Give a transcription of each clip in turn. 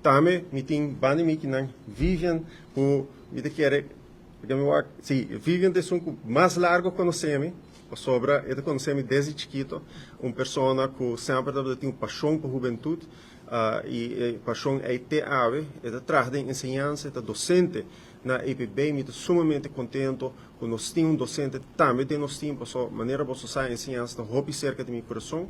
Tambe mi tin banda mi akinan Vivian, ku mi ta kere, si, Vivian ta esun ku mas largo konosé mi, pasobra e ta konosé mi desde chikito, un persona ku semper tabatin un pashon pa hubentut, i e pashon ei te awe. E ta traha den enseñansa, e ta dosente na EPB. Mi ta sumamente contento ku nos tin un dosente tambe den nos team, pasobra manera bo sa, enseñansa ta hopi serka di mi kurason.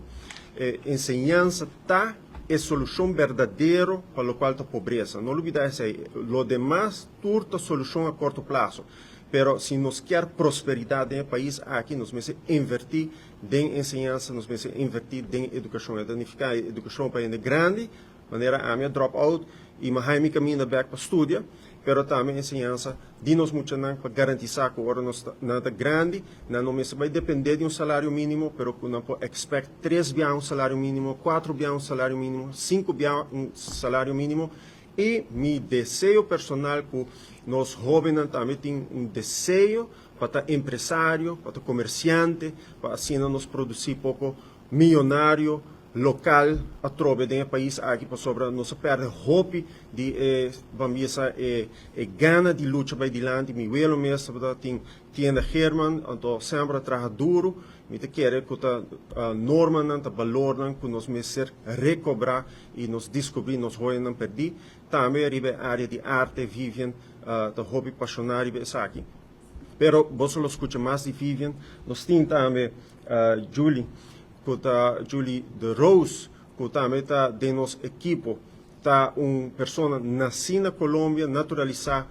Enseñansa ta e solushon berdadero pa lokual ta pobresa. No lubidá esei. Lo demas tur ta solushon a korto plaso. Pero si nos ke prosperidat den e pais aki, nos mester invertí den enseñansa, nos mester invertí den edukashon. E ta nifiká edukashon pa hende grandi, manera ami a drop out i m'a haña mi kaminda bèk pa studia, pero tambe enseñansa di nos muchanan pa garantisá ku ora nos nan ta grandi, nan no mester bai dependé di un salario mínimo, pero ku nan por expect tres biaha un salario mínimo, kuater biaha un salario mínimo, sinku biaha un salario mínimo. I mi deseo personal ku nos hóbennan tambe tin un deseo pa ta empresario, pa ta komersiante, pa asina nos produsí poko mionario lokal atrobe den e pais aki, pasobra nos a pèrdè hopi di e, ban bisa, e gana di lucha bai dilanti. Mi welo mes tabata tin tienda Herman, anto semper a traha duru. Mi ta kere ku ta normanan, ta balornan ku nos mester rekobrá i nos deskubrí nos hoyanan pèrdí. Tambe riba e área di arte, Vivian ta hopi pashoná riba esaki. Pero boso lo skucha mas di Vivian. Nos tin tambe Julie, ku ta Julie de Rose, ku tambe ta den nos ekipo. Ta un persona nasí na Colombia, naturalisá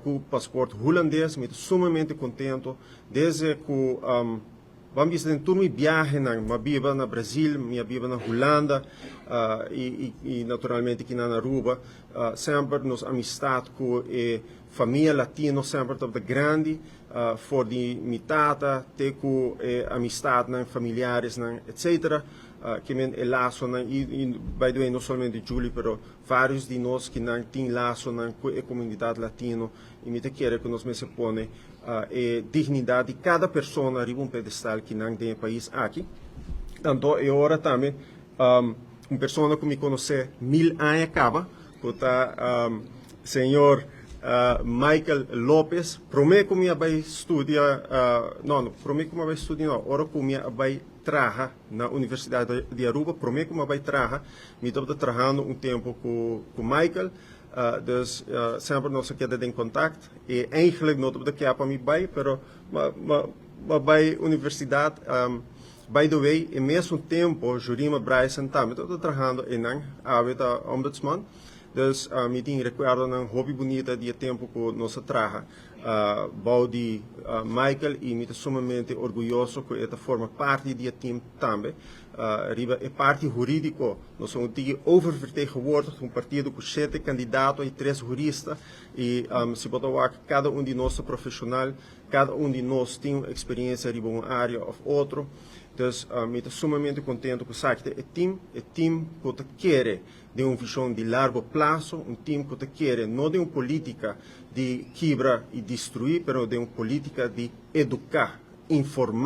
ku pasport hulandes. Mi ta sumamente kontentu desde ku, ban bisa, den tur mi biahenan, mi a biba na Brasil, mi a biba na Hulanda i naturalmente aki na Aruba. Semper nos amistat ku e famia latino semper tabata grandi, for di mi tata te ku e amistatnan, familiaresnan, etcetera. Ke men e lasonan i, by the way, no solamente Julie, pero varios di nos ku tin lasonan ku e komunidat latino, i mi ta kere ku nos mester pone e dignidat di kada persona riba un pedestal akinan den e pais aki. Anto e ora tambe un persona ku mi konosé mil aña kaba, ku ta señor Michael Lopez. Promé ku mi a bai studia, no, promé ku mi a bai studia no, ora ku mi a bai traha na Universidat di Aruba, promé ku mi a bai traha, mi tabata trahando un tempu ku Michael, dus semper nos a keda den kontakto. I eigenlijk no tabata ke pa mi bai, pero m'a bai universidat. By the way, e mesun tempu Jurima Bryson tambe tabata trahando einan, awe ta ombudsman. Dus mi tin rekuerdonan hopi bunita di e tempu ku nos a traha bou di Michael, i mi ta sumamente orguyoso ku e ta forma parti di e team tambe. Riba e parti hurídiko, nos ta un tiki oververtegenwoordigd, un partido ku shete kandidato i tres hurista, i si bo ta wak, kada un di nos ta profeshonal, kada un di nos tin un eksperensia riba un área òf otro. Dus mi ta sumamente kontentu ku esaki ta e team, e team ku ta kere den un vishon di largo plaso, un team ku ta kere no den un polítika di kibra i destruí, pero den un polítika di eduká, informá.